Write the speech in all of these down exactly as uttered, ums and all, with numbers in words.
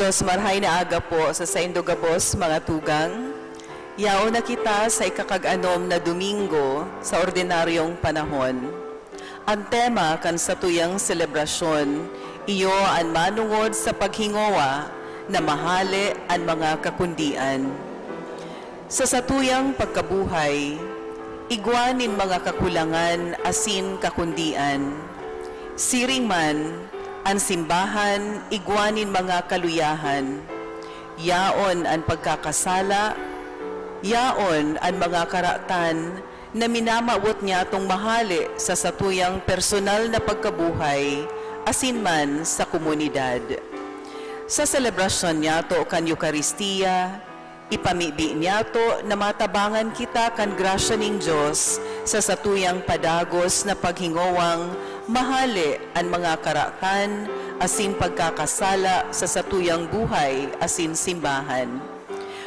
Dios, marhay na aga po sa saindo gabos, mga tugang. Yaon na kita sa ikakag-anom na Domingo sa ordinaryong panahon. An tema kan satuyang selebrasyon iyo an manongod sa paghingowa na mahale an mga kakundian. Sa satuyang pagkabuhay, igwa nin mga kakulangan asin kakundian. Siring man, an simbahan igwa nin mga kaluyahan. Yaon an pagkakasala, yaon an mga karatan na minamawot niyatong mahale sa satuyang personal na pagkabuhay asin man sa komunidad. Sa selebrasyon niyato kan Eukaristia, ipamibi niyato na matabangan kita kan grasya nin Dios sa satuyang padagos na paghingowang mahale an mga karatan asin pagkakasala sa satuyang buhay asin simbahan.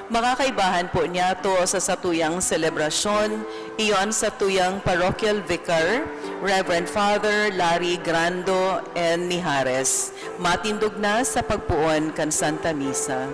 Makakaibahan po niyato sa satuyang selebrasyon, iyo an satuyang parochial vicar, Reverend Father Larry Grando N. Mijares. Matindog na sa pagpoon kan Santa Misa.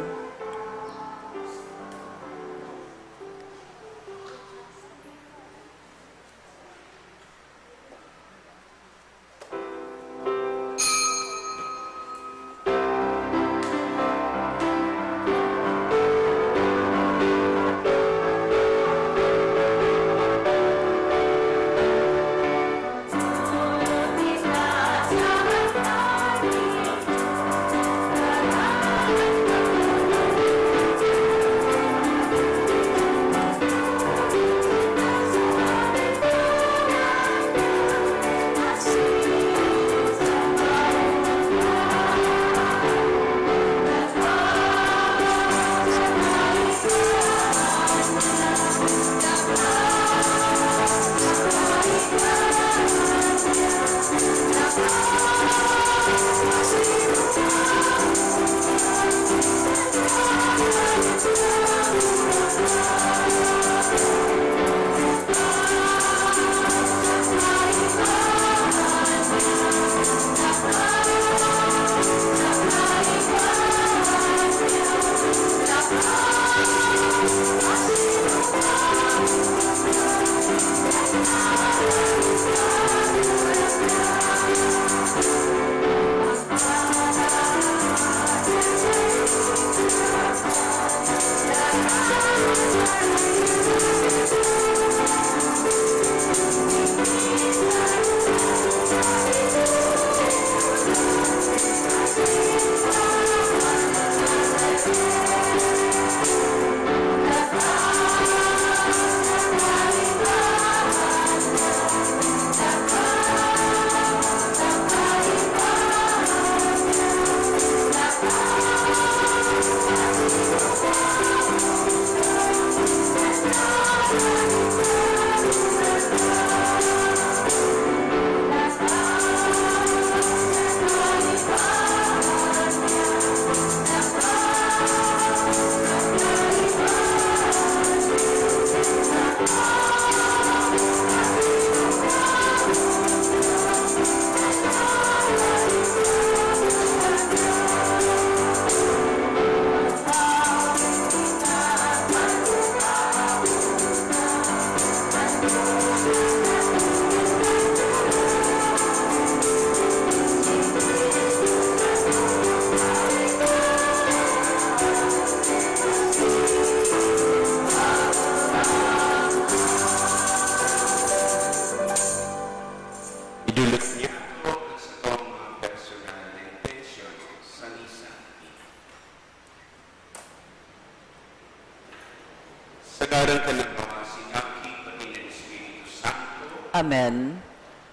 Idolot niyato an satong mga personal na intensyon sa misa. Sa ngaran kan Ama, sin Aki, pati kan Espiritu Santo. Amen.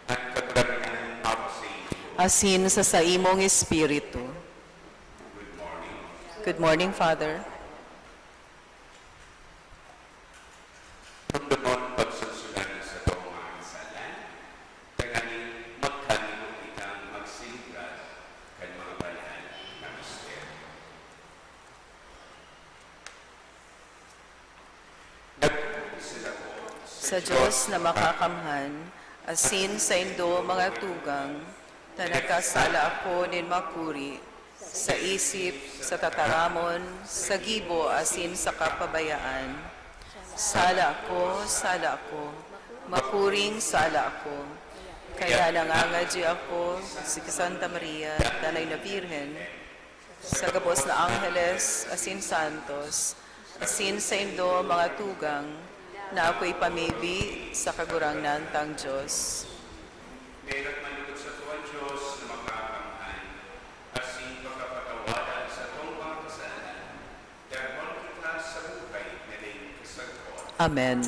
An Kagurangnan maupod saindo. Asin sa saimong espiritu. Good morning. Good morning, Father. Romdomon, pagsunsunan an satong mga kasalan, tanganing magkanibo kitang magselebrar kan mga banal na misteryo. Nagpupuri ako sa Dios na Makakamhan, asin saindo, mga tugang, ta nagkasala ako nin makuri, sa isip, sa tataramon, sa gibo asin sa kapabayaan. Sala ko, sala ko, makuring sala ko. Kaya nangangadyi ako si Santa Maria, Danay na Birhen, sa gabos na angheles asin santos, asin saindo mga tugang, na akoy pamibi sa Kagurangnan tang Dios. Merak man lugod sa tuwan Diyos na makakamhan, asin makapatawadan sa tong mga kasalanan, dagon kita sa buhay na ding kasagkon. Amen.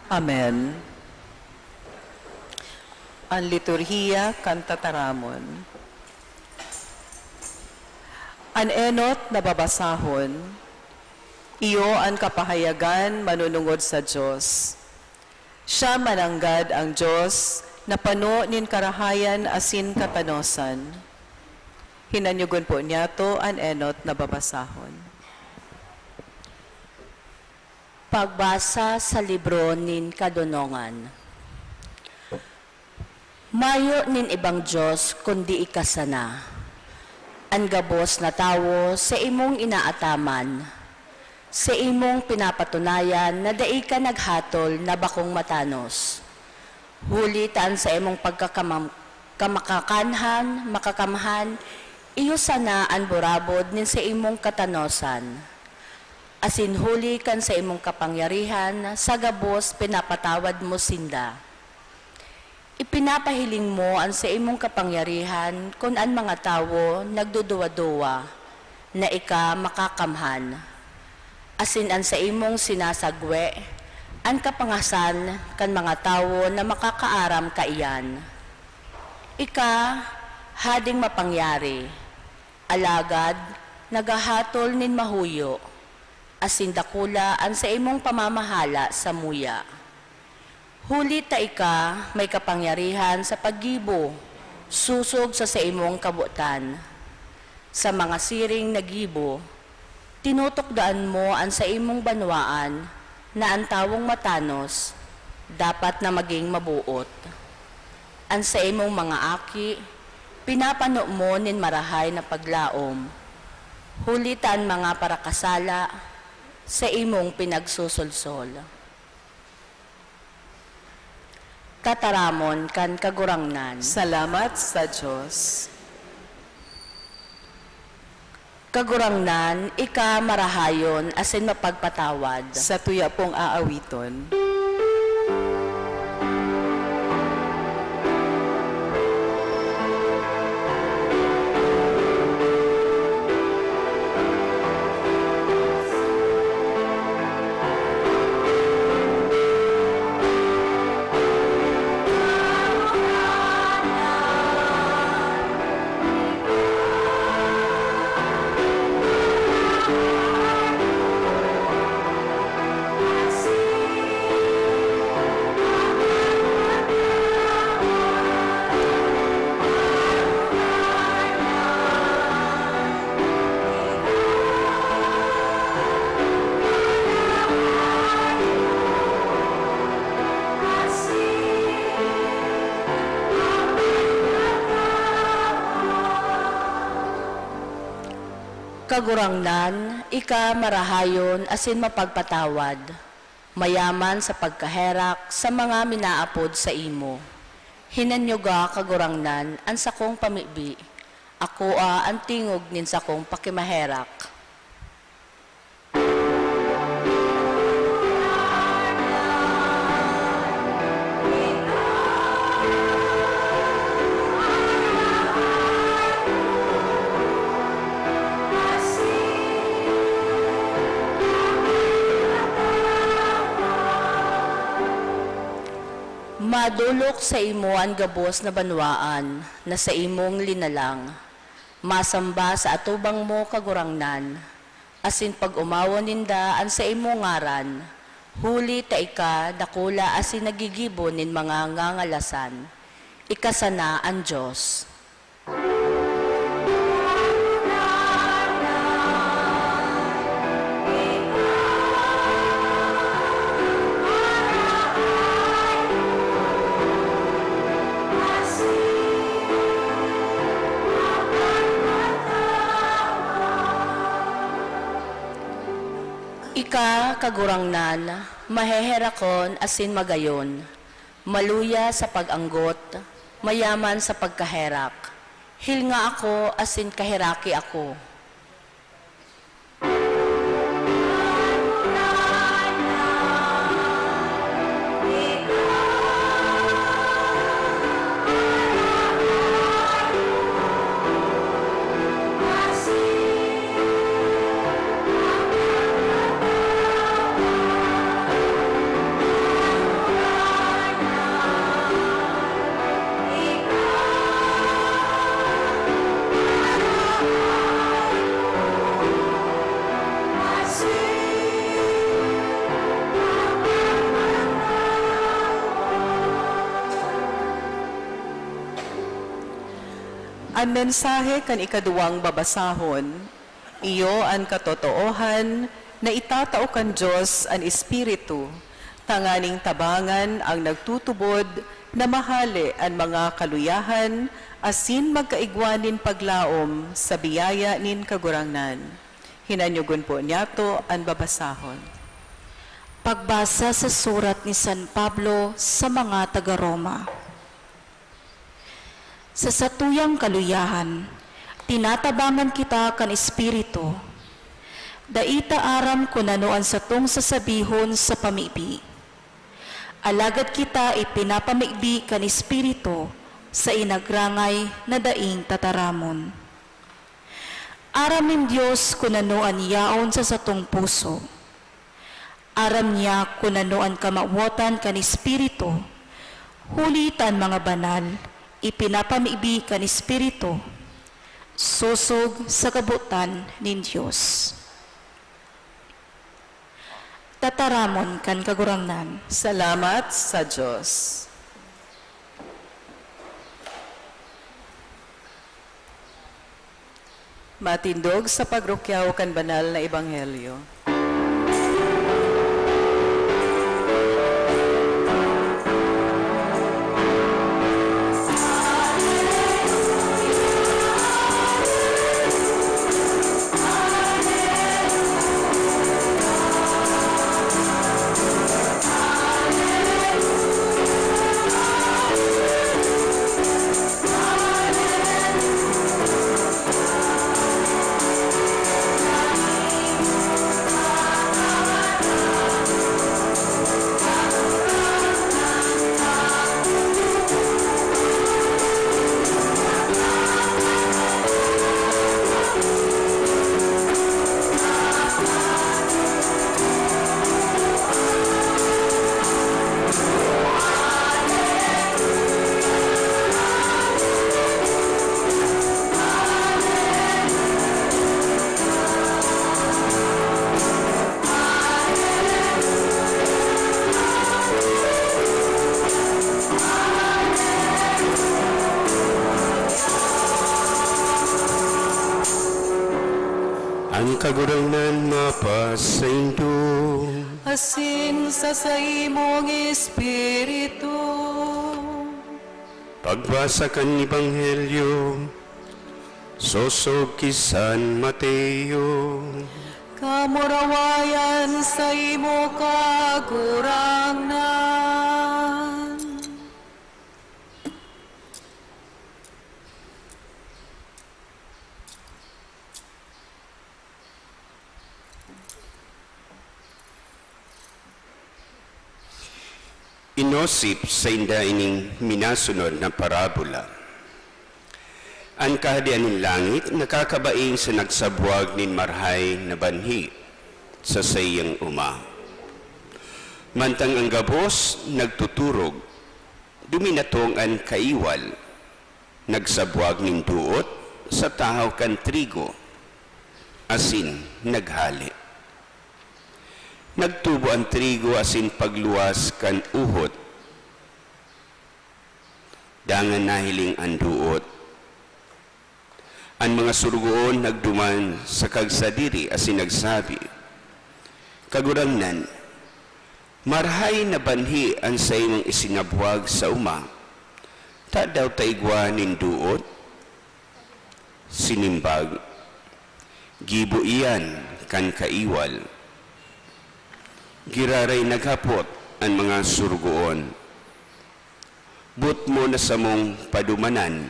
Amen. An liturhiya kan tataramon. An enot na babasahon, iyo an kapahayagan manunungod sa Dios. Siya mananggad an Dios na pano nin karahayan asin katanosan. Hinanyogon po niyato an enot na babasahon. Pagbasa sa libro nin Kadonongan. Mayo nin ibang Dios kundi ika sana. An gabos na tawo saimong inaataman, saimong pinapatunayan na dai ka naghatol na bakong matanos. Huli ta an saimong pagkakamam-, kamakakanhan, makakamhan, iyo sana an burabod nin saimong katanosan. Asin huli kan saimong kapangyarihan, sa gabos pinapatawad mo sinda. Ipinapahiling mo an saimong kapangyarihan kun an mga tawo nagduduwa-duwa na ika makakamhan, asin an saimong sinasagwe an kapangasan kan mga tawo na makakaaram kaiyan. Ika, hading mapangyari, alagad naghahatol nin mahuyo, asin dakula an saimong pamamahala samuya. Huli ta ika may kapangyarihan sa paggibo, sosog sa saimong kabotan. Sa mga siring na gibo, tinutukdoan mo an saimong banwaan na an tawong matanos dapat na magin maboot. An saimong mga aki, pinapano mo nin marahay na paglaom, huli ta an mga parakasala saimong pinagsosolsol. Tataramon kan Kagurangnan. Salamat sa Dios. Kagurangnan, ika marahayon asin mapagpatawad. Satuya pong aawiton. Kagurangnan, ika marahayon asin mapagpatawad, mayaman sa pagkaherak sa mga minaapod saimo. Hinanyoga, Kagurangnan, an sakong pamibi, akoa an tingog nin sakong pakimaherak. Madolok saimo an gabos na banwaan na saimong linalang. Masamba sa atubang mo, Kagurangnan, asin pag-omawon ninda an saimong ngaran, huli ta ika dakula asin naggigibo nin mga ngangalasan. Ika sana an Dios. Ika, Kagurangnan, maheherakon asin magayon, maluya sa pag-anggot, mayaman sa pagkaherak. Hilnga ako asin kaheraki ako. An mensahe kan ikaduwang babasahon, iyo an katotoohan na itatao kan Dios an Espiritu, tanganing tabangan an nagtutubod na mahale an mga kaluyahan asin magkaigwa nin paglaom sa biyaya nin Kagurangnan. Hinanyogon po niyato an babasahon. Pagbasa sa surat ni San Pablo sa mga taga Roma. Sa satuyang kaluyahan, tinatabangan kita kan Espiritu. Dai ta aram kun ano an satong sasabihon sa pamibi. Alagad kita ipinapamibi kan Espiritu sa inagrangay na daing tataramon. Aram nin Dios kun ano an yaon sa satong puso. Aram niya kun ano an kamawotan kan Espiritu, huli ta an mga banal ipinapamibi kan Espiritu, sosog sa kabotan nin Dios. Tataramon kan Kagurangnan. Salamat sa Dios. Matindog sa pagrukyaw kan banal na ebanghelyo. An Kagurangnan mapasaindo. Asin sa saimong espiritu. Pagbasa kan Ebanghelyo sosog ki San Mateo. Kamurawayan saimo, Kagurangnan. Inosip sainda ining minasunod na parabola. An Kahadean nin langit nakakabaing sa nagsabwag nin marahay na banhi sa saiyang oma. Mantang an gabos nagtuturog, duminatong an kaiwal, nagsabwag nin doot sa tahaw kan trigo, asin naghale. Nagtubo an trigo asin pagluwas kan uhot, dangan nahiling an doot. An mga sorogoon nagduman sa kagsadiri asin nagsabi, "Kagurangnan, marahay na banhi an saimong isinabwag sa oma. Tadaw ta igwa nin doot?" Sinimbag, "Gibo iyan kan kaiwal." Giraray naghapot an mga sorogoon, "Boot mo na samong padumanan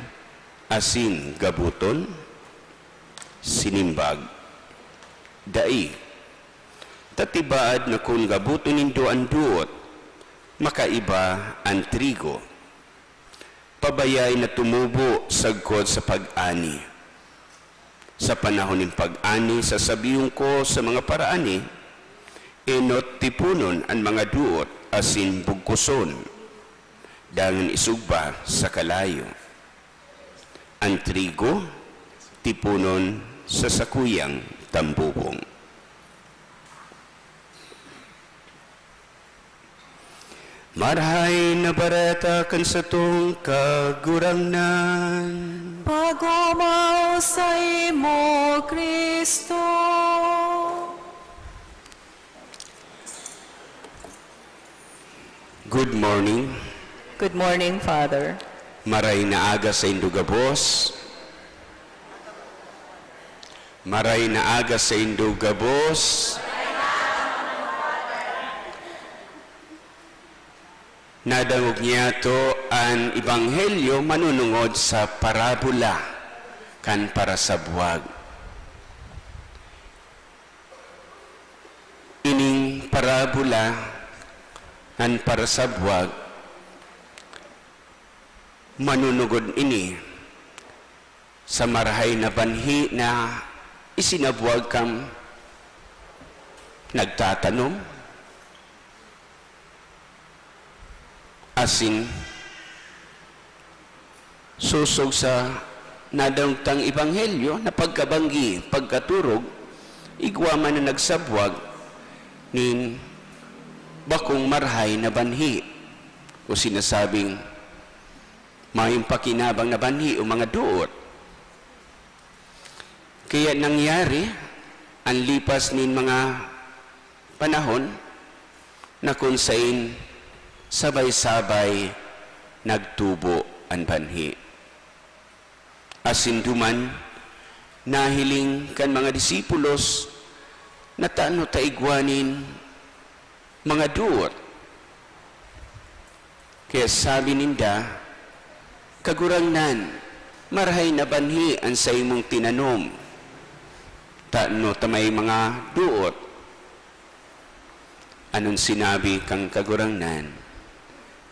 asin gaboton?" Sinimbag, "Dai, ta tibaad na kun gaboton nindo an doot, makaiba an trigo. Pabayai na tumubo sagkod sa pag-ani. Sa panahon nin pag-ani, sasabihon ko sa mga paraani, 'Enot tiponon an mga doot asin bugkoson, dangan isugba sa kalayo. An trigo, tiponon sa sakuyang tambubong.'" Marahay na Bareta kan satong Kagurangnan. Nagumaw saimo, Cristo. Good morning. Good morning, Father. Maray na aga saindo gabos. Maray na aga saindo gabos. Nadangog niyato an ebanghelyo manunungod sa parabola kan parasabwag. Ining parabola kan parasabwag, manunugod ini sa marahay na banhi na isinabwag kan nagtatanom, asin sosog sa nadangog tang ebanghelyo na pagkabanggi, pagkaturog, igwa man na nagsabwag nin bakong marahay na banhi, o sinasabing mayong pakinabang na banhi o mga doot. Kaya nangyari an lipas nin mga panahon na kun saen sabay-sabay nagtubo an banhi. Asin duman, nahiling kan mga disipulos na tano ta igwa nin mga doot. Kaya sabi ninda, "Kagurangnan, marahay na banhi an saimong tinanom. Tano ta may mga doot?" Anon sinabi kan Kagurangnan,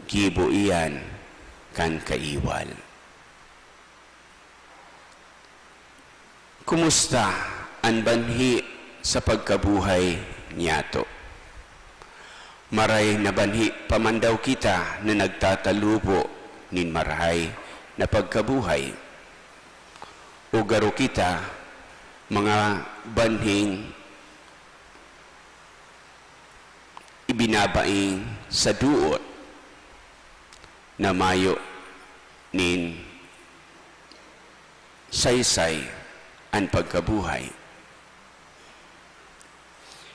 "Gibo iyan kan kaiwal." Kumusta an banhi sa pagkabuhay niyato? Maray na banhi pa man daw kita na nagtatalubo nin marahay na pagkabuhay? O garo kita mga banhing ibinabaing sa doot na mayo nin saysay an pagkabuhay.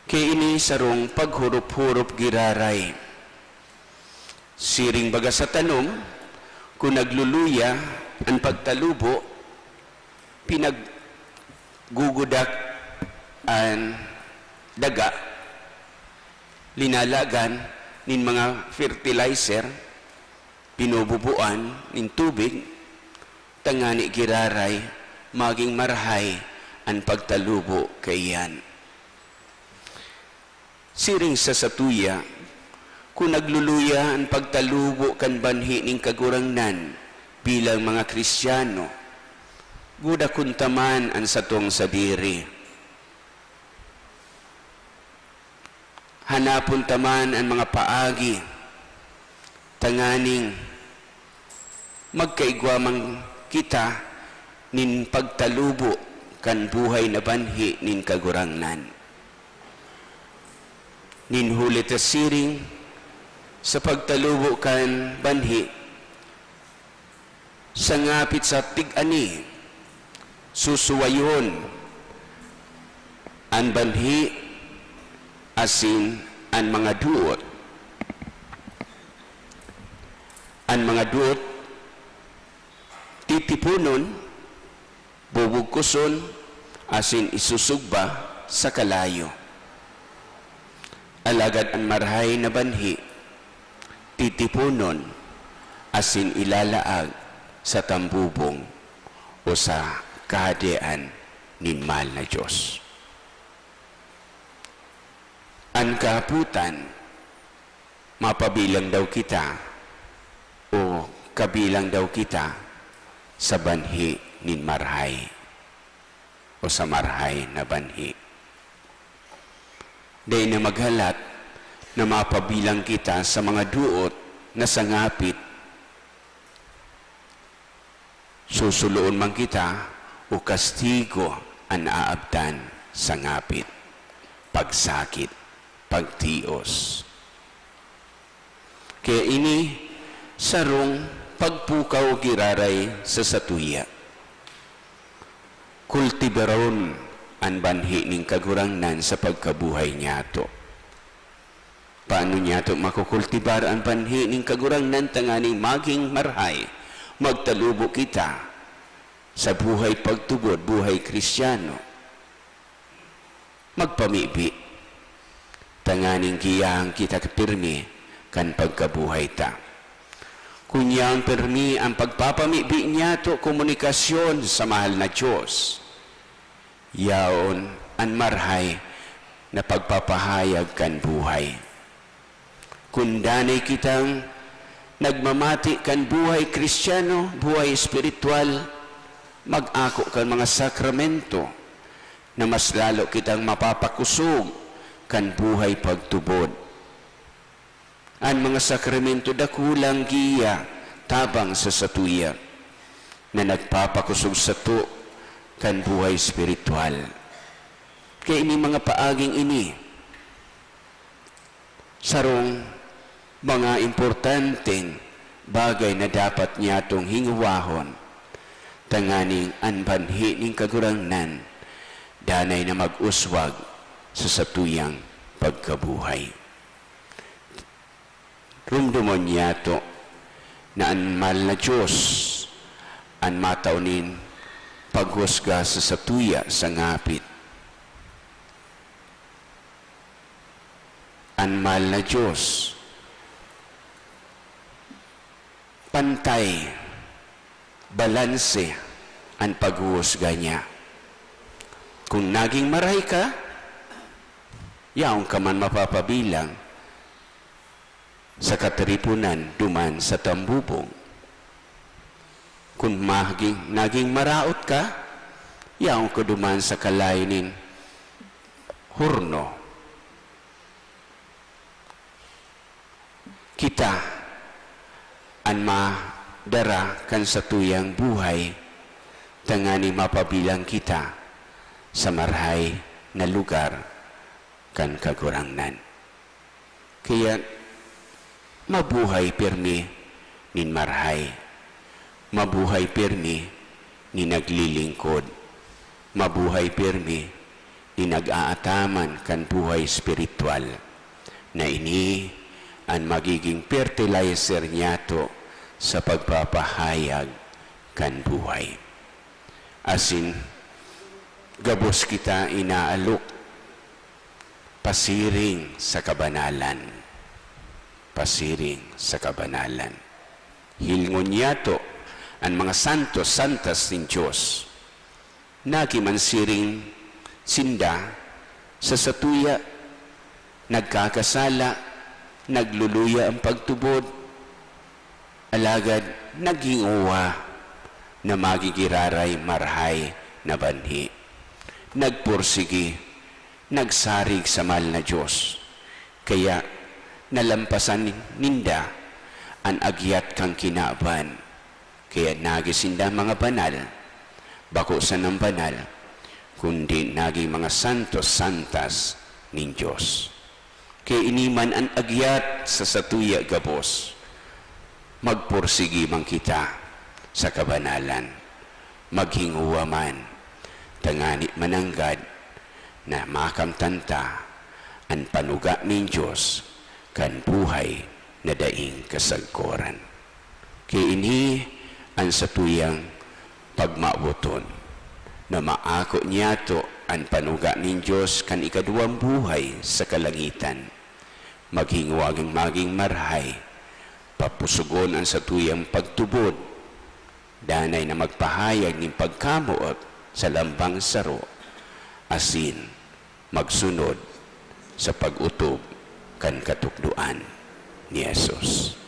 Kaya ini sarong paghurop-hurop giraray. Siring baga sa tanom, kun nagluluya an pagtalubo, pinaggugudak an daga, linalagan nin mga fertilizer, binububuan nin tubig, tangani giraray magin marahay an pagtalubo kaiyan. Siring sa satuya, kun nagluluya an pagtalubo kan banhi nin Kagurangnan bilang mga Cristiano, gudakon ta man an satong sadiri. Hanapon ta man an mga paagi tanganing magkaigwa man kita nin pagtalubo kan buhay na banhi nin Kagurangnan. Nin huli ta siring sa pagtalubo kan banhi, sa ngapit sa tig-ani, susuwayon an banhi asin an mga duot. An mga duot titiponon, bubugkuson, asin isusugba sa kalayo. Alagad an marahay na banhi, titiponon asin ilalaag sa tambubong o sa Kahadean nin mahal na Dios. An kahapotan, mapabilang daw kita o kabilang daw kita sa banhi nin marahay o sa marahay na banhi. Dai na maghalat na mapabilang kita sa mga duot na sa ngapit. Susuloon man kita o kastigo an aabtan sa ngapit, pagsakit, pagtios. Kaya ini sarong pagpukaw giraray sa satuya. Kultibaron an banhi nin Kagurangnan sa pagkabuhay niyato. Paano niyato makukultibar an banhi nin Kagurangnan tanganing maging marhay? Magtalubo kita sa buhay pagtubod, buhay Kristiyano. Magpamibi, tanganing giyahan kita pirmi kan pagkabuhay ta. Kun yaon pirmi an pagpapamibi niyato, komunikasyon sa mahal na Dios, yaon an marhay na pagpapahayag kan buhay. Kun danay kitang nagmamati kan buhay Kristiyano, buhay espiritual, mag-ako kan mga sakramento na mas lalo kitang mapapakosog kan buhay pagtubod. An mga sakramento dakulang giya tabang sa satuya na nagpapakosog sato kan buhay espiritual. Kaya ini mga paaging ini, sarong mga importanteng bagay na dapat niyatong hingowahon, tanganing an banhi nin Kagurangnan danay na mag-uswag sa satuyang pagkabuhay. Rumdomon niyato na an mahal na Dios an matao nin paghusga sa satuya sa ngapit. An mahal na Dios, pantay, balanse an paghuhusga niya. Kung naging marahay ka, yaon ka man mapapabilang sa katiriponan duman sa tambubong. Kun maging, naging maraot ka, yaon ka duman sa kalayo nin horno. Kita an madara kan satuyang buhay, tanganing mapabilang kita sa marahay na lugar kan Kagurangnan. Kaya, mabuhay pirmi nin marahay. Mabuhay pirmi nin naglilingkod. Mabuhay pirmi nin nag-aataman kan buhay espiritual, na ini an magiging fertilizer niyato sa pagpapahayag kan buhay. Asin, gabos kita inaalok pasiring sa kabanalan. Pasiring sa kabanalan. Hilingon niyato an mga santos, santas nin Dios. Nagin man siring sinda sa satuya, nagkakasala, nagluluya an pagtubod, alagad naghingowa na magigiraray marahay na banhi. Nagpursigi, nagsarig sa mahal na Dios. Kaya nalampasan ninda an agyat kan kinaban. Kaya nagin sinda mga banal, bako sanang banal, kundi nagin mga santos, santas nin Dios. Kaya ini man an agyat sa satuya gabos. Magpursigi man kita sa kabanalan. Maghingowa man, tanganing mananggad na makamtan ta an panuga nin Dios kan buhay na daing kasagkoran. Kaya ini an satuyang pagmawoton, na maako niyato an panuga nin Dios kan ikaduwang buhay sa kalangitan. Maghingowa magin marahay, papusugon an satuyang pagtubod, danay na magpahayag nin pagkamoot sa lambang saro, asin magsunod sa pag-otob kan katukdoan ni Jesus.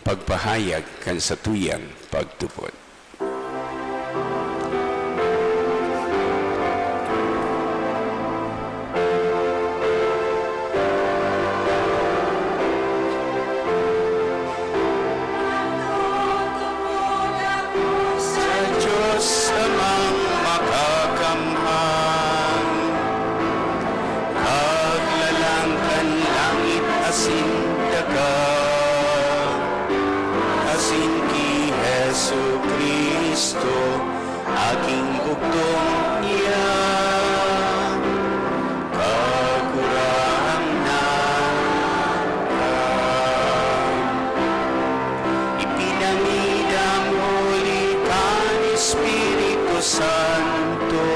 Pagpahayag kan satuyang pagtubod. Sa Diyos Amang Makakamhan, kag lalang Santo,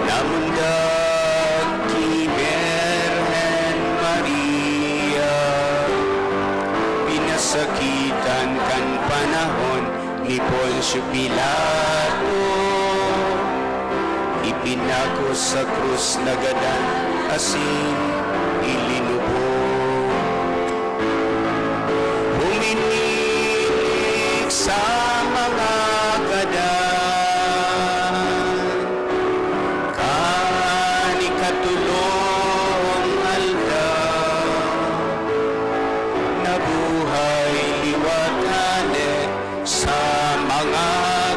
namundag ki Birhen Maria, pinasakitan kan panahon ni Poncio Pilato, ipinako sa krus, nagadan asin ilinubog. Huminilik sa mga gadan, kan ikatolong aldaw, nabuhay liwat hale sa mga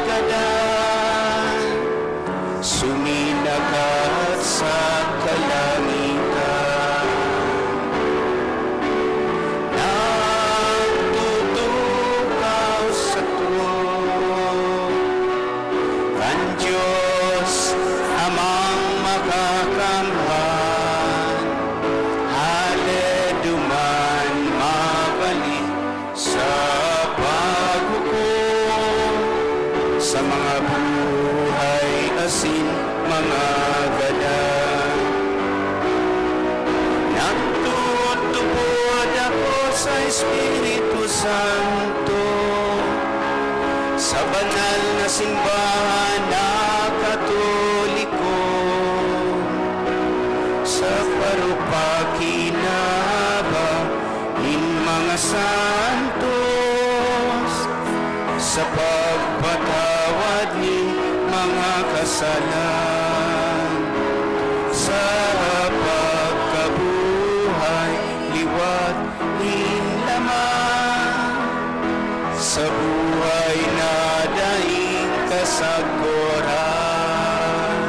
gadan, suminakat sa kalangitan, nagtutukaw sa trono kan Dios Amang Makakamhan, hale duman mabalik sa paghukom sa mga buhay asin mga gadan. Nagtutubod ako sa Espiritu Santo, sa banal na simbahan na Katoliko, sa parupakinaba nin mga santos, sa pagpatawad nin mga kasalan, sa pagkabuhay liwat nin laman, sa buhay na daing kasagkoran.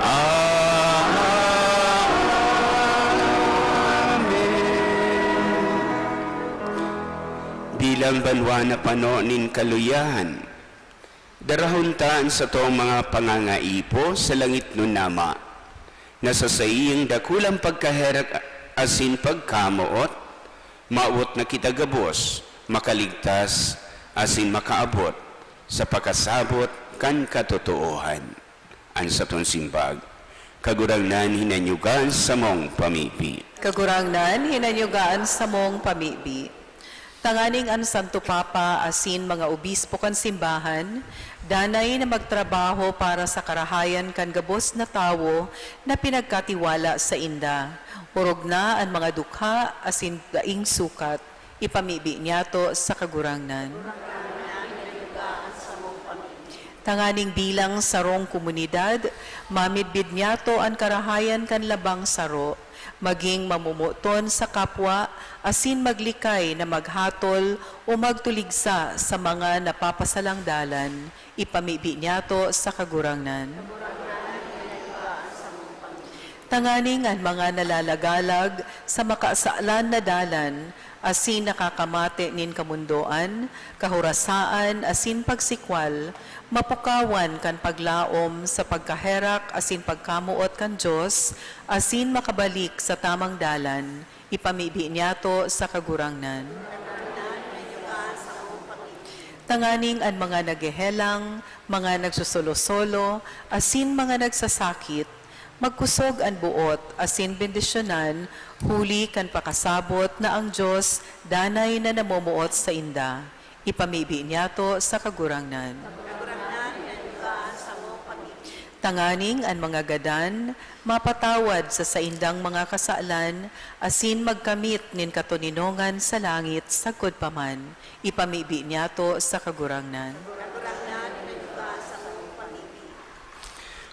Amen. Bilang banwa na pano nin kaluyahan, darahon ta an satong mga pangangaipo sa langitnon na Ama, na sa saiyang dakulang pagkaherak asin pagkamoot, mawot na kita gabos makaligtas asin makaabot sa pakasabot kan katotoohan. An satong simbag, Kagurangnan, hinanyuga an samong pamibi. Kagurangnan, hinanyuga an samong pamibi. Tanganing an Santo Papa asin mga obispo kan simbahan, danay na magtrabaho para sa karahayan kan gabos na tawo na pinagkatiwala sainda. Orog na an mga dukha asin daing sukat. Ipamibi niyato sa Kagurangnan. Tanganing bilang sarong komunidad, mamidbid niyato an karahayan kan labang saro, magin mamomoton sa kapwa, asin maglikay na maghatol o magtuligsa sa mga napapasalang dalan. Ipamibi niyato sa Kagurangnan. Tanganing an mga nalalagalag sa makasalan na dalan asin nakakamate nin kamondoan, kahorasaan, asin pagsikwal, mapukawan kan paglaom sa pagkaherak asin pagkamoot kan Dios, asin makabalik sa tamang dalan, ipamibi niyato sa Kagurangnan. Tanganing an mga naghehelang, mga nagsusolo-solo, asin mga nagsasakit, magkusog an boot asin bendisyonan, huli kan pakasabot na an Dios danay na namomoot sainda. Ipamibi niyato sa Kagurangnan. Tanganing an mga gadan mapatawad sa saindang mga kasalan asin magkamit nin katoninongan sa langit sagkod pa man. Ipamibi niyato sa Kagurangnan.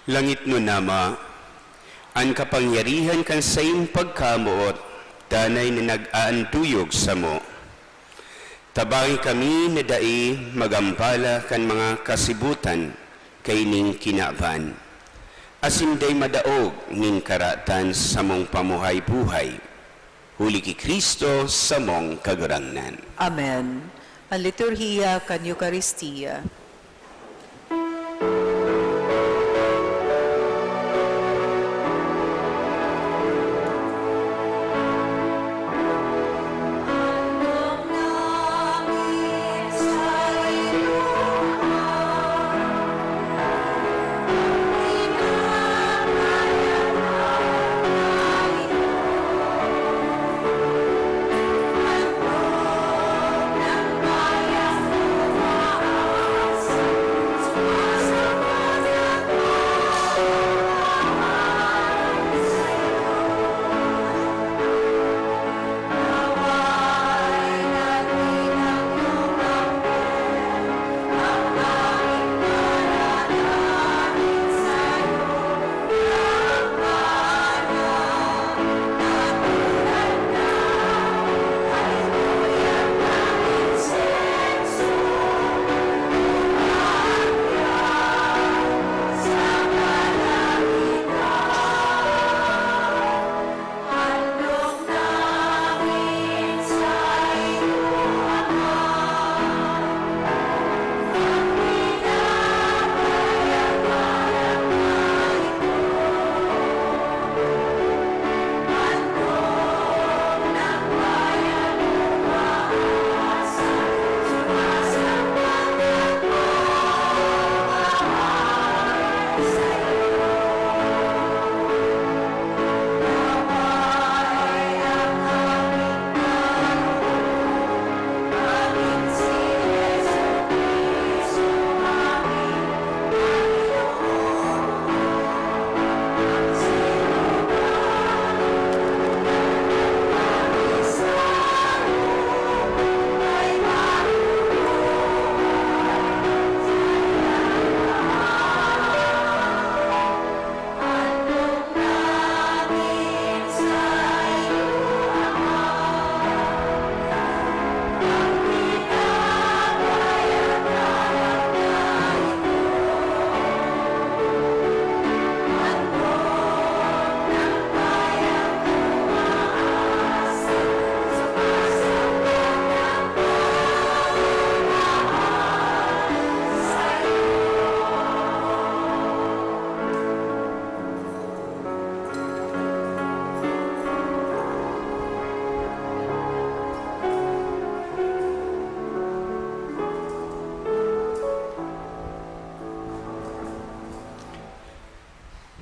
Langitnon na Ama, an kapangyarihan kan saimong pagkamoot danay na nag-aanduyog samo. Tabangi kami na dai magambala kan mga kasibutan kaining kinaban, asin dai madaog nin karatan samong pamuhay-buhay. Huli ki Cristo samong Kagurangnan. Amen. An liturhiya kan Eukaristia.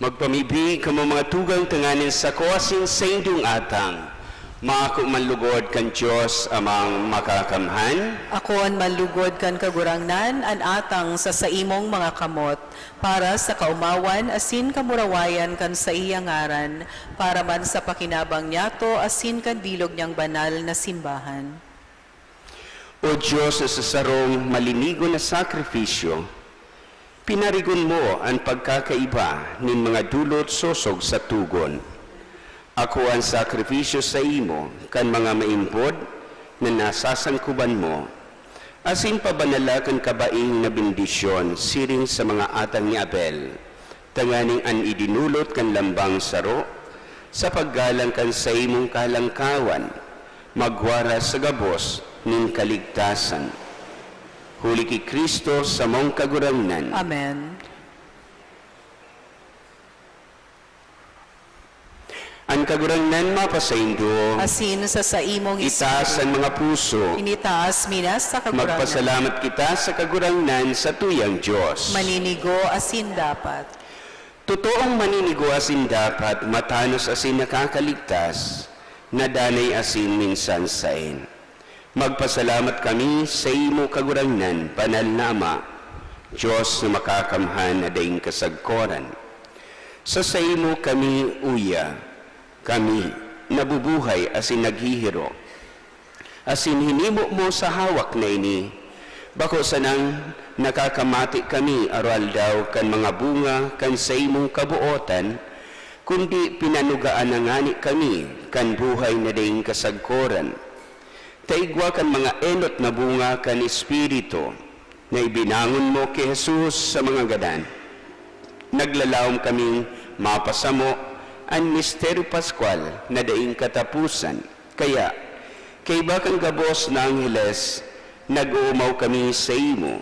Magpamibi kamo, mga tugang, tanganing sako asin saindong atang maako man lugod kan Dios Amang Makakamhan. Ako an manlugod kan Kagurangnan, an atang sa saimong mga kamot, para sa kaomawan asin kamurawayan kan saiyang ngaran, para man sa pakinabang niyato asin kan bilog niyang banal na simbahan. O Dios, na sa sarong malinigon na sakrifisyo, pinarigon mo an pagkakaiba nin mga dulot sosog sa tugon. Ako an sakrifisyo saimo kan mga maimbod na nasasangkuban mo, asin pabanala kan kabaing na bendisyon siring sa mga atang ni Abel, tanganing an idinolot kan lambang saro sa paggalang kan saimong kalangkawan, magwara sa gabos nin kaligtasan. Huli ki Cristo, samong Kagurangnan. Amen. An Kagurangnan mapasaindo. Asin sa saimong Itaas espiritu. An mga puso. Initaas mi na sa Kagurangnan. Magpasalamat kita sa Kagurangnan, satuyang Dios. Maninigo asin dapat. Totoong maninigo asin dapat, matanos asin nakakaligtas, na danay asin minsan saen. Magpasalamat kami saimo, Kagurangnan, Banal na Ama, Dios na makakamhan na daing kasagkoran. Sa saimo kami uya, kami, nabubuhay asin naghihiro, asin hinimo mo sa hawak na ini, bako sanang nakakamati kami aroaldaw kan mga bunga kan saimong kabootan, kundi pinanugaan na ngani kami kan buhay na daing kasagkoran, ta igwa kan mga enot na bunga kan Espiritu na ibinangon mo ki Jesus sa mga gadan. Naglalaom kaming mapasamo an misteryo paskwal na daing kataposan. Kaya, kaiba kan gabos na angheles, nag-oomaw kami saimo,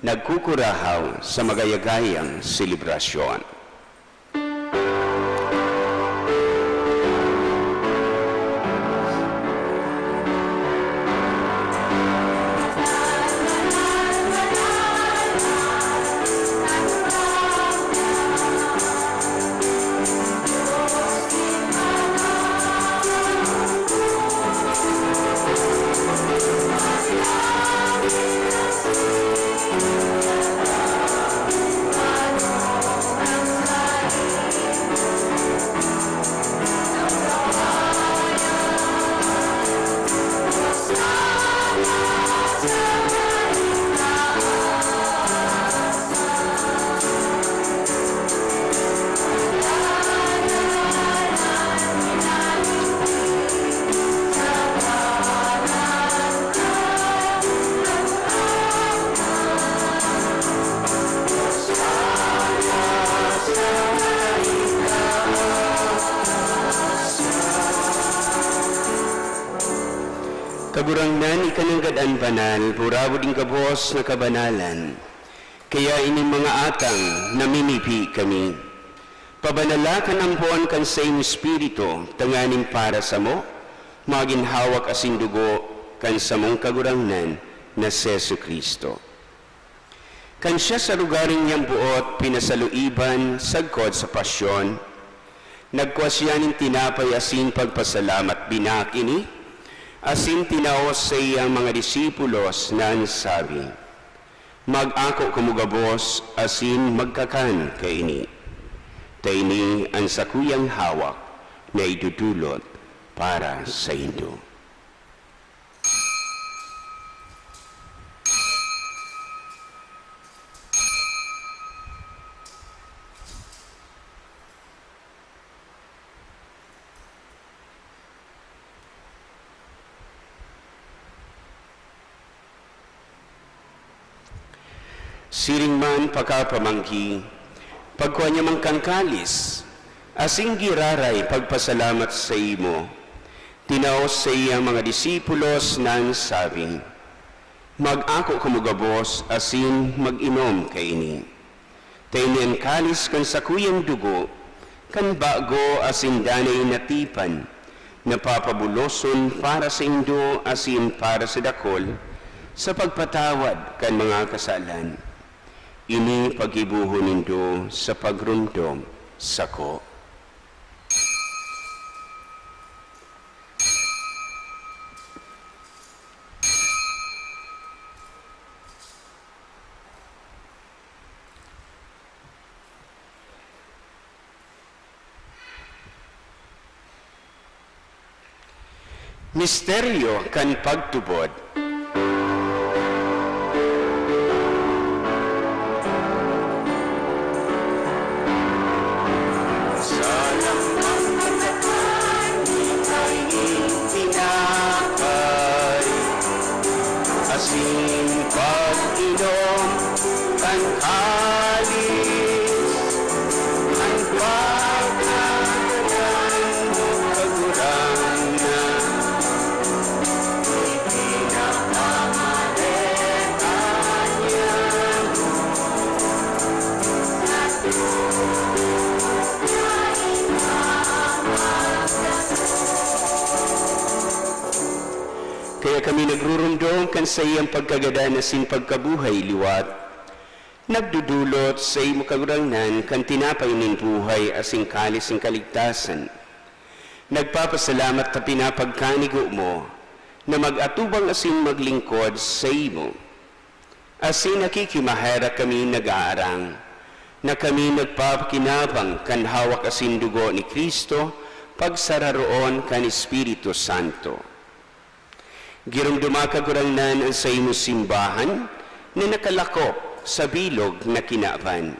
nagkukurahaw sa magayagayang selebrasyon. Kagurangnan, ika nanggad an banal, purabo nin gabos na kabanalan. Kaya ining mga atang namimibi kami. Pabanala kan ampon kan saimong Espiritu, tanganing para samo, magin hawak asin dugo kan samong Kagurangnan na si Jesu-Cristo. Kan siya sa lugaring niyang boot pinasaluiban sagkod sa pasyon, nagkua siya nin tinapay asin pagpasalamat, binaak ini, asin tinao sa iyang mga disipulos na an sabi, "Mag-ako kamo gabos asin magkakan kaini, ta ini an sakuyang hawak na idodolot para saindo." Siring man pakapamanggi, pagkua niya man kan kalis, asin giraray pagpasalamat saimo, tinao sa iyang mga disipulos na an sabi, "Mag-ako kamo gabos asin mag-inom kaini. Ta ini an kalis kan sakuyang dugo, kan bago asin danay na tipan, na papabuloson para saindo asin para sa dakul, sa pagpatawad kan mga kasalan. Ini paggibohon nindo sa pagromdom Sako. Misteryo kan pagtubod. Sa lambang na tinapay, asin pag-inom kan kalis, an pagkagadan mo, Kagurangnan, ipinapamaletan niya mo. Kaya kami nagruromdom kan saiyang pagkagadan asin pagkabuhay liwat. Nagdodolot saimo, Kagurangnan, kan tinapay nin buhay asin kalis nin kaligtasan. Nagpapasalamat ta pinapagkanigo mo na mag-atubang asin maglingkod saimo. Asin nakikimaherak kami nag-aarang na kami nagpapakinabang kan hawak asin dugo ni Cristo, pagsararoon kan Espiritu Santo. Giromdoma, Kagurangnan, an saimong simbahan na nakalakop sa bilog na kinaban,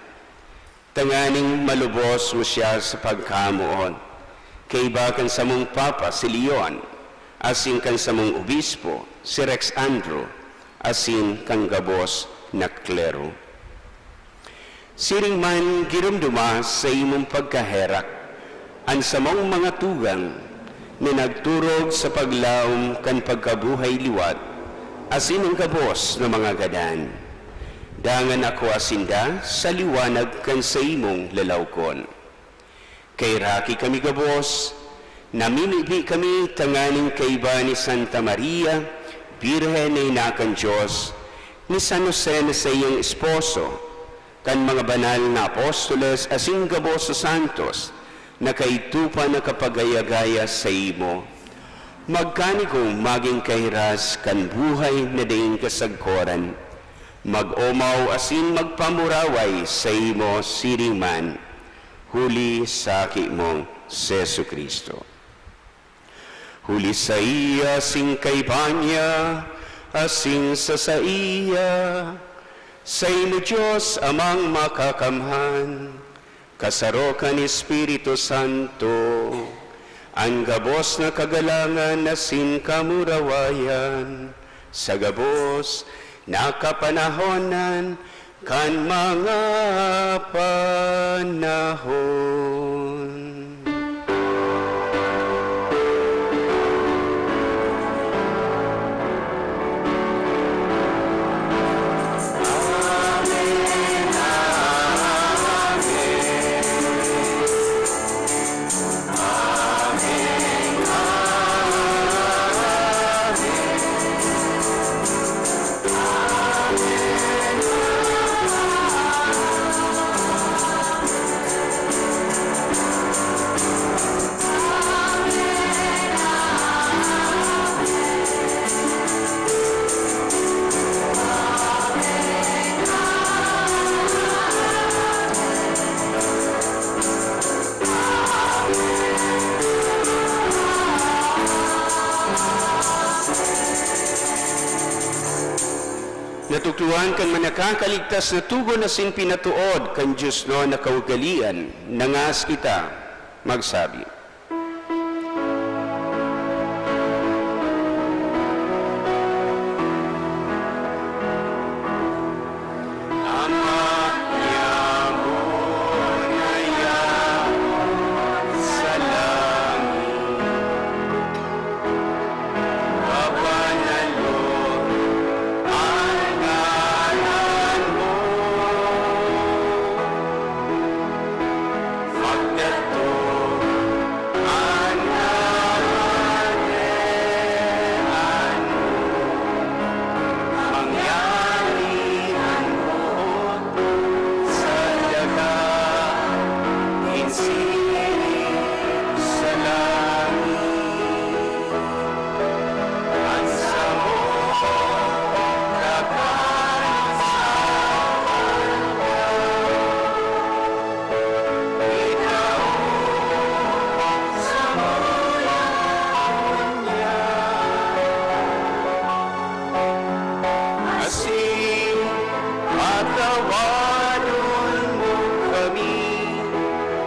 tanganing malubos mo siya sa pagkamoot, kaiba kan samong Papa si Leon, asin kan samong Obispo si Rex Andrew, asin kan gabos na klero. Siring man, giromdoma sa imong pagkaherak an samong mga tugang na nagturog sa paglaom kan pagkabuhay liwat asin an gabos na mga gadan. Dangan akoa sinda sa liwanag kan saimong lalawgon. Kaheraki kami gabos, namimibi kami tanganing kaiba ni Santa Maria, Birhen na Ina kan Dios, ni San Jose na saiyang esposo, kan mga banal na apostoles asin gabos na santos na kaidto pa nakapagaya-gaya saimo, magkanigong magin kahiras kan buhay na daing kasagkoran, mag-omaw asin magpamuraway saimo siring man, huli sa aki mong si Jesu-Cristo. Huli saiya, asin kaiba niya, asin sa saiya, saimo, Dios Amang Makakamhan, kasaro kan Espiritu Santo, an gabos na kagalangan asin kamurawayan, sa gabos na kapanahonan kan mga panahon. Natukdoan kan manakakaligtas na togon asin pinatood kan diosnon na kaugalean, nangaas kita magsabi. Ama niamo na yaon sa langit, pabanalon an ngaran mo. Magdatong Tawadon mo kami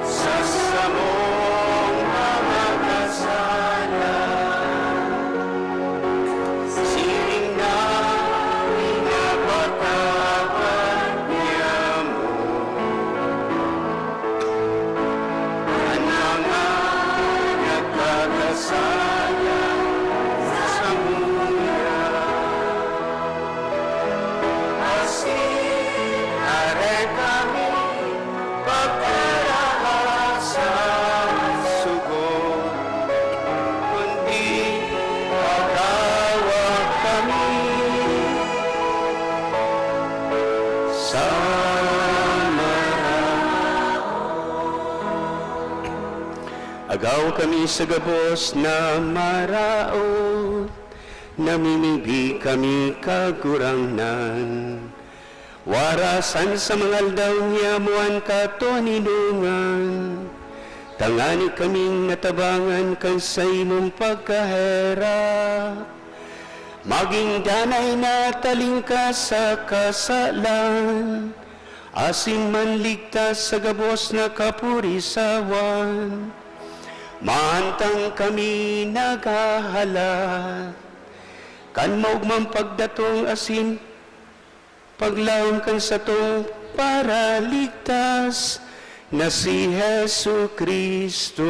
sa samong mga kasalan, siring na pinapatawad niamo an mga nagkakasala samuya. Asin dai kami pagkaraha sa sugot, kundi pagawa kami sa maraot. Agawa kami sa gabos na maraot, namimibi kami, Kagurangnan. Warasan sa mga aldaw niamo an katoninongan, tangani kaming natabangan kan saimong pagkaherak, magin danay na talingkas sa kasalan, asin manligtas sa gabos na kapurisawan. Mantang kami naghahalat kan maogmang pagdatong asin paglaom kan satong Paraligtas na si Jesu-Cristo.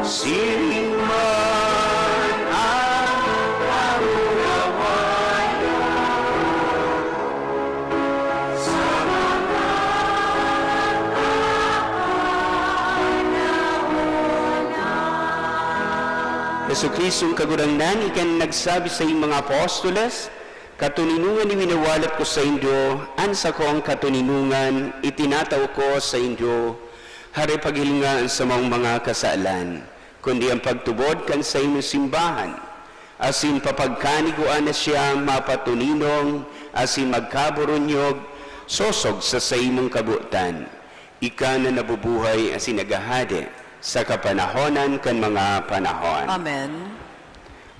Siring man an kahunawayan sa mga nagkakapanahon. Jesu-Cristong Kagurangnan, ika na nagsabi sa iyong mga apostoles, "Katoninongan iwinawalat ko saindo, an sakong katoninongan itinatao ko saindo, hare paghilinga an samong mga kasalan, kundi an pagtubod kan saimong simbahan, asin papagkanigoan na siya mapatoninong asin magkaburunyog sosog sa saimong kabotan." Ika na nabubuhay asin naghahade sa kapanahonan kan mga panahon. Amen.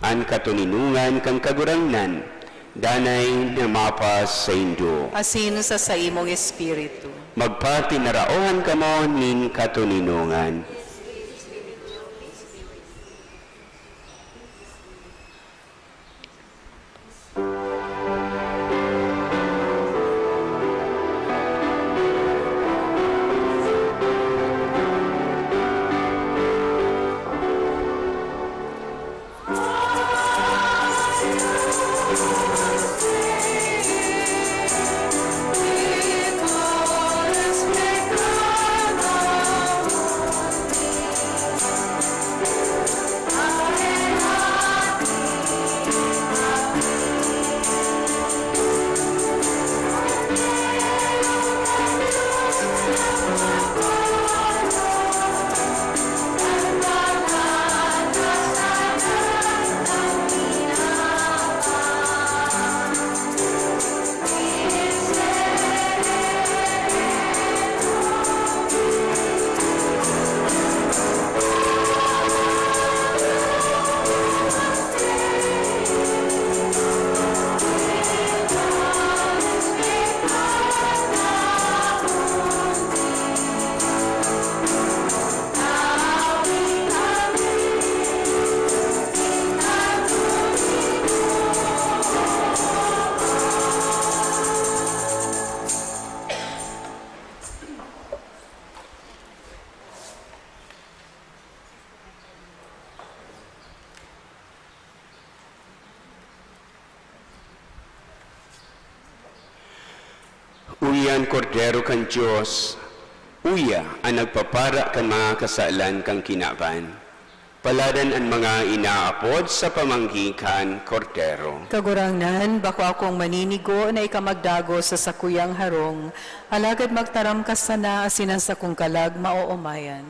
An katoninongan kan Kagurangnan danay na mapasaindo. Asin sa saimong espiritu. Magpatinaraohan kamo nin katoninongan. Uya an Kordero kan Dios, uya an nagpapara kan mga kasalan kan kinaban. Paladan an mga inaapod sa pamanggi kan Kordero. Kagurangnan, bako akong maninigo na ika magdagos sa sakuyang harong, alagad magtaram ka sana asin an sakong kalag maoomayan.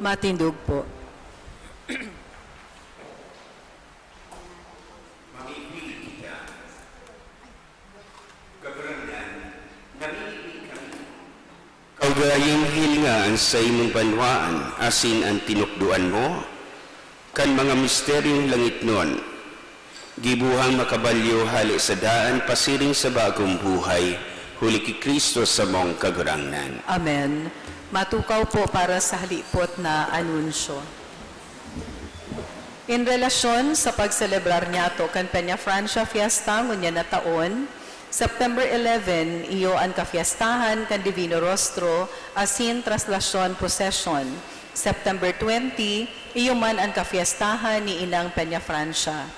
Matindog po. Kaugaling hilinga an saimong banwaan asin an tinukdoan mo kan mga misteryong langitnon. Gibohang makabalyo hale sa daan pasiring sa bagong buhay, huli ki Cristo samong Kagurangnan. Amen. Matukaw po para sa halipot na anunsyo. In relasyon sa pagselebrar niyato kan Peñafrancia Fiesta ngunyan na taon, September eleven, iyo an kafiestahan kan Divino Rostro asin Traslasyon Procession. September twenty, iyo man an kafiestahan ni Inang Peñafrancia.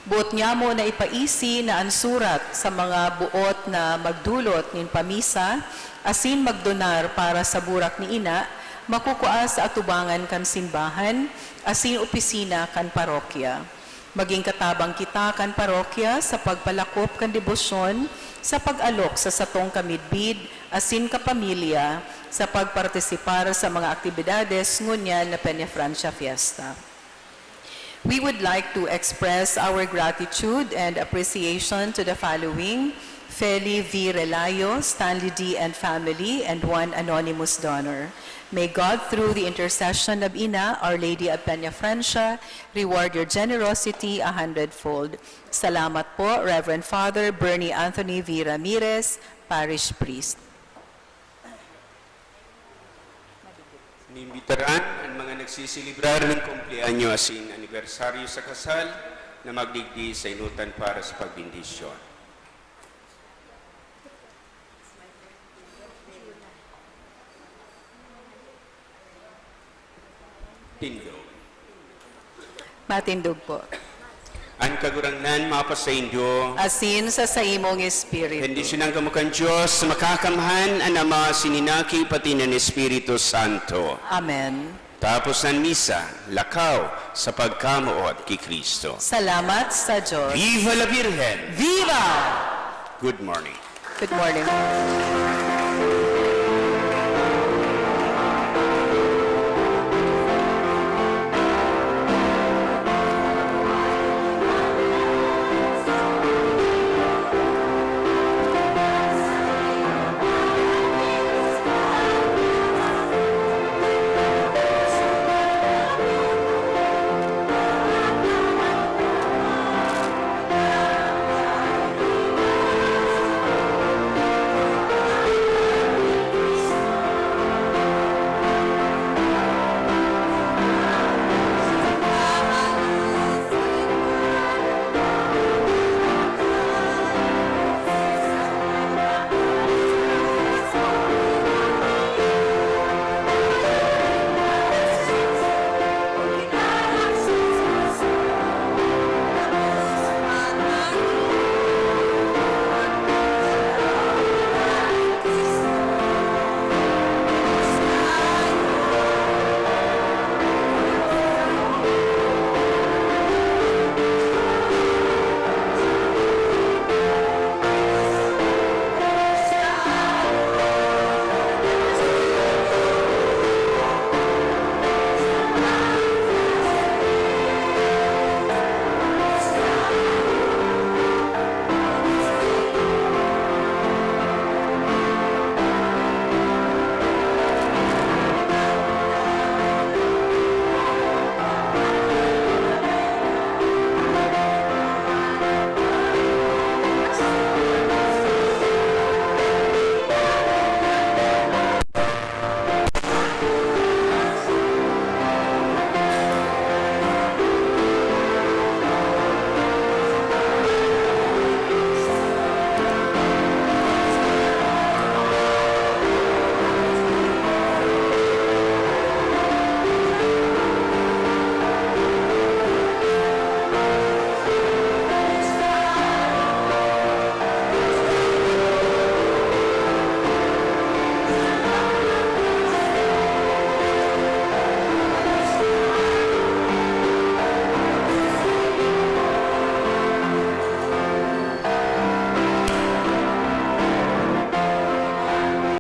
Boot nyamo na ipaisi na an surat sa mga boot na magdulot nin pamisa asin magdonar para sa burak ni Ina makukua sa atubangan kan simbahan asin opisina kan parokya. Magin katabang kita kan parokya sa pagpalakop kan debosyon sa pag-alok sa satong kamidbid asin kapamilya sa pagpartisipar sa mga aktibidades ngunyan na Peñafrancia Fiesta. We would like to express our gratitude and appreciation to the following: Feli V. Relayo, Stanley D. and family, and one anonymous donor. May God, through the intercession of Ina, Our Lady of Peñafrancia, reward your generosity a hundredfold. Salamat po, Reverend Father Bernie Anthony V. Ramirez, Parish Priest. Inimbitaran an mga nagsiselebrar nin kumpleanyo asin anibersaryo sa kasal na magdigdi sa enotan para sa pagbendisyon. Tindog. Matindog po. An Kagurangnan mapasaindo. Asin sa saimong espiritu. Bendisyonan kamo kan Dios na makakamhan, an Ama, asin an Aki, pati an Espiritu Santo. Amen. Tapos an misa, lakaw sa pagkamoot ki Cristo. Salamat sa Diyos. Viva la Virgen! Viva! Good morning. Good morning.